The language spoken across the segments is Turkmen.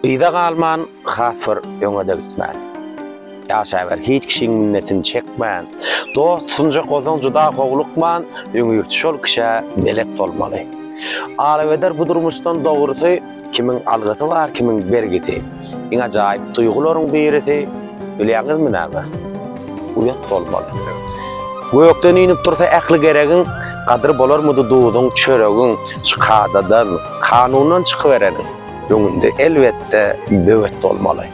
Yza galman, has bir öňe-de gitmän. Ýaşaber hiç kişiň minnetini çekmän. Dost tutunjak bolsaň juda howlukman, öňürti şol kişä belet bolmaly. Alaweder bu durmuşdan dogrusy, kimiň algysy bar, kimiň bergisi. Iň ajaýyp duýgularyň birisi, bilýäňizmi näme? Uýat bolmaly. Gökden inip dursa ähli geregiň, gadyry bolarmydy duzuň, çöregiň, şu kadadan, kanundan çykybereniň öňünde elbetde böwet bolmaly.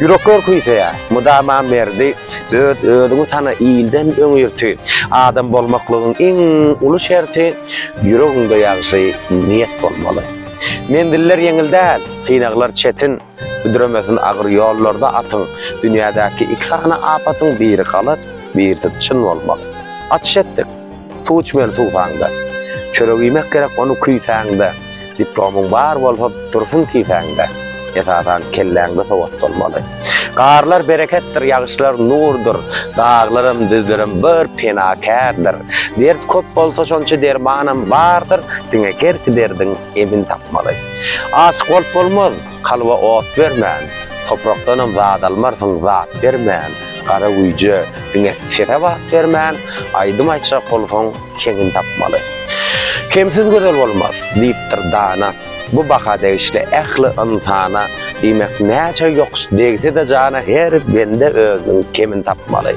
Ýürekler küýseýär, mydama merdi, öz özüňi tana ilden öňürti. Adam bolmaklygyň iň uly şerti, ýüregiňde ýagşy niýet bolmaly. Menziller ýeňil däl, synaglar çetin, Büdremesin agyr ýollarda atyň. Dünýädäki iki sany apatyň biri galat, birisi çyn bolmaly. Açyş etdik. Suw içmeli suwsaňda. Çörek iýmek gerek ony küýsäňde. Diplomyň bar bolsa dursun kisäňde. Esasan kelläňde sowat bolmaly. Garlar bereketdir, ýagyşlar nurdur. Daglaram, düzlerem bir penakärdir. Dert köp bolsa şonça dermanam bardyr. Diňe herki derdiň emini tapmaly. Aşyk bolup bolmaz, kalba ot bermän, Toprakdanam zat almarsyň zat bermän, Gara güýje, diňe sese bat bermän, Aýdym aýtjak bolsaň, heňini tapmaly. Kemsiz gözel bolmaz, diýipdir dana, Bu baha degişli ähli ynsana, Diýmek, näçe ýokuş degse-de jana Her bende özüniň kemini tapmaly.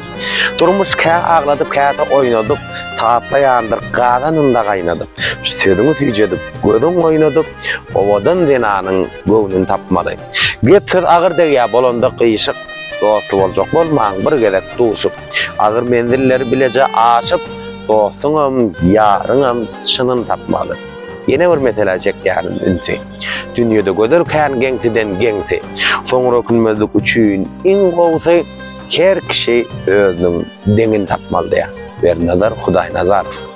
Durmuş kä agladyp, käte oýnadyp, Taplaýandyr gazanynda gaýnadyp. Sözüňi süýjedip, gözüň oýnadyp, Owadan zenanyň göwnüni tapmaly. Gep-söz agyr degýär bolanda gyşyk, Dosty boljak bolmaň bir gezek duşup. Agyr menzilleri bileje aşyp, Dostuňam, ýaryňam çynyn tapmaly. Ýene bir meselä çekýärin ünsi. Dünýede gözel kän geňsiden geňsi. Soňra ökünmezlik üçin iň gowusy, Her kişi özüniň deňini tapmaly diýýär. Berdinazar Hudaýnazarow.